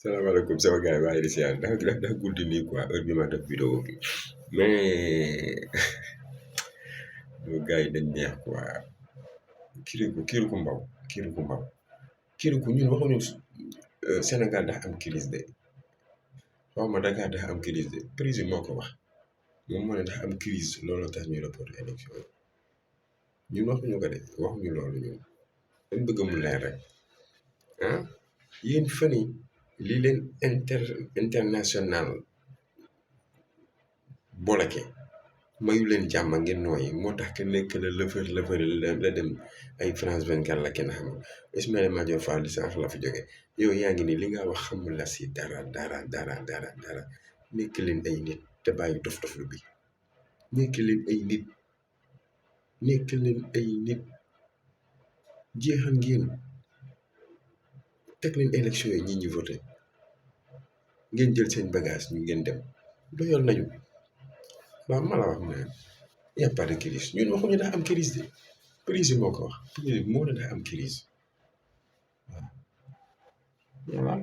salaamaaleykum sama gars yi maa ngi di siyaar dafa guddi nii quoi heure bi ma def vidéo bi mais gars yi dañ neex quoi Kirikou Mbaw Kirikou ñun waxuñu Sénégal dafa am crise de xaw ma Dakar dafa am crise de président moo ko wax moom moo ne dafa am crise looloo tax ñuy reporter élection yi ñun waxuñu ko de waxuñu loolu ñun dañ bëgg mu leer rek ah yéen fan yi lii leen international boleke mayu leen jàmm ngeen nooyi moo tax ke nekk la lëfër la dem ay France 24 la kenn xamul Ismaïla Madior Fall sànq la fi jóge yow yaa ngi nii li nga wax xamul la si dara nekk leen ay nit te bàyyi dof-doflu bi nekk leen ay nit jeexal ngeen teg leen élection yi ñi voté ngeen jël seen bagage ñu ngeen dem doyal nañu waaw ma la wax ne y a pas de crise ñun waxuñu daa am crise de président moo ko wax président moo ne daa am crise waaw voilà